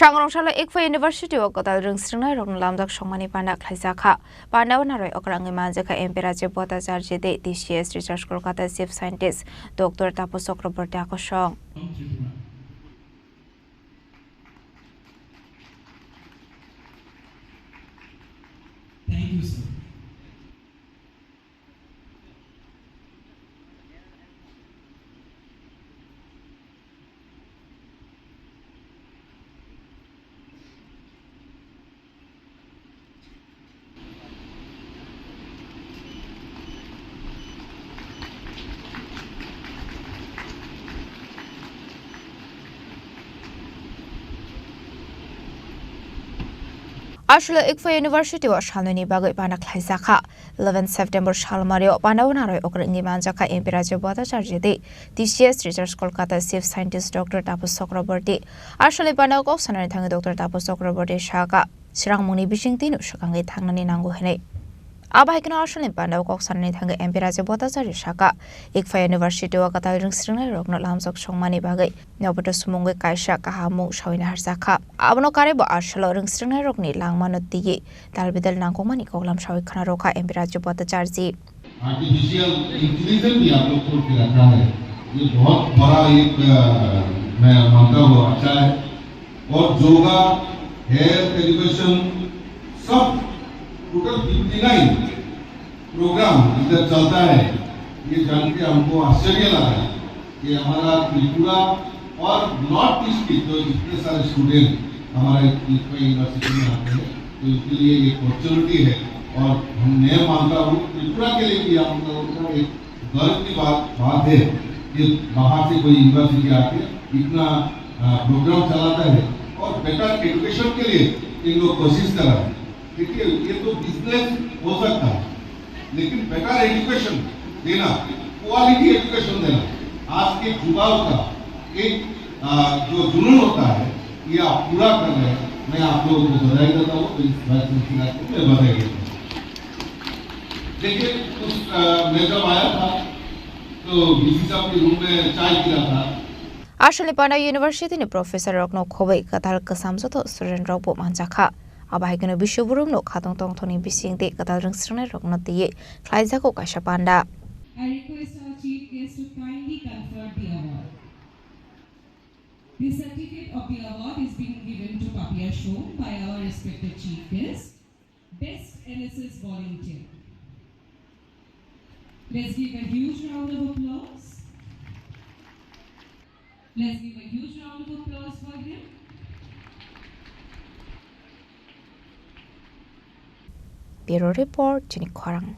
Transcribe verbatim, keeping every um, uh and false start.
Sangrong salo Ikpha University o kwtal rwngsrwngnairokno lamjak songmani panda khlaijakha. Pandao narwi okrangwi manjakha M P Rajiv Bhattacharya tei T C S Research Kolkata Chief Scientist Doctor Tapo Chakraborty akosong. Thank you, sir. Aswk Ikpha University o salnwini bagwi panda khlaijakha. Eleven September salmario pandao narwi okrangwi manjakha M P Rajiv Bhattacharya tei T C S Research Kolkata Chief Scientist Doctor Tapo Chakraborty. Aswkni pandao kok sanani thangwi Doctor Tapo Chakraborty sakha, swrangmungni bisingtwino swkangwi thangnani nango hwnwi. Abo hai kheno aswkni pandao kok sanani thangwi M P Rajiv Bhattacharya sakha, Ikpha University o kwtal rwngsrwngnairokno lamjak songmani bagwi noboto sumungwi kaisa kahamung sawi naharjakha. Abono karwibo aswlo rwngsrwngnairokni langmano twiwi dalbidal nangkukmani koklam sawi khna rwkha M P Rajiv Bhattacharya. Artificial intelligence भी आप लोग खोल के रखा है, ये बहुत बड़ा एक, अ, मैं मानता हूँ, अच्छा है। और योगा, हेल्थ, एजुकेशन, सब टोटल फिफ्टी नाइन प्रोग्राम इधर चलता है, ये जान के हमको आश्चर्य लगा है कि हमारा त्रिपुरा और नॉर्थ ईस्ट के जो इतने सारे स्टूडेंट हमारे यूनिवर्सिटी में आते हैं, तो इनके लिए ये अपॉर्चुनिटी है। और हम, मैं मानता हूँ, त्रिपुरा के लिए भी हम लोगों का एक गर्व की बात, बात है कि बाहर से कोई यूनिवर्सिटी आके इतना, अ, प्रोग्राम चलाता है और बेटर एजुकेशन के लिए इन लोग कोशिश कर रहे हैं। देखिए, ये तो बिजनेस हो सकता है, लेकिन बेटर एजुकेशन देना, क्वालिटी एजुकेशन देना, आज के युवाओं का एक, अ, जो जुनून होता है, ये आप पूरा कर रहे हैं। मैं आप लोगों को बधाई देता हूँ, तो इस बात सिलसिला को मैं बधाई देता हूँ। देखिए, उस, अ, मैं जब आया था, तो वीसी साहब के रूम में चाय पी रहा था। Aswkni panda university ni professor rokno khobwi kwtal kwcham joto student rokbo manjakha. Abo hai kheno biswobrum no khatong tongthokni bisingtwi kwtal rwngsrwngnairokno twiwi khlaijago kaisa panda. I request our chief guest to kindly confer the award. The certificate of the award is being given to Papia Shom by our respected chief guest, best N S S volunteer. Let's give a huge round of applause. Let's give a huge round of applause for him. Bureau Report, Chini Khorang.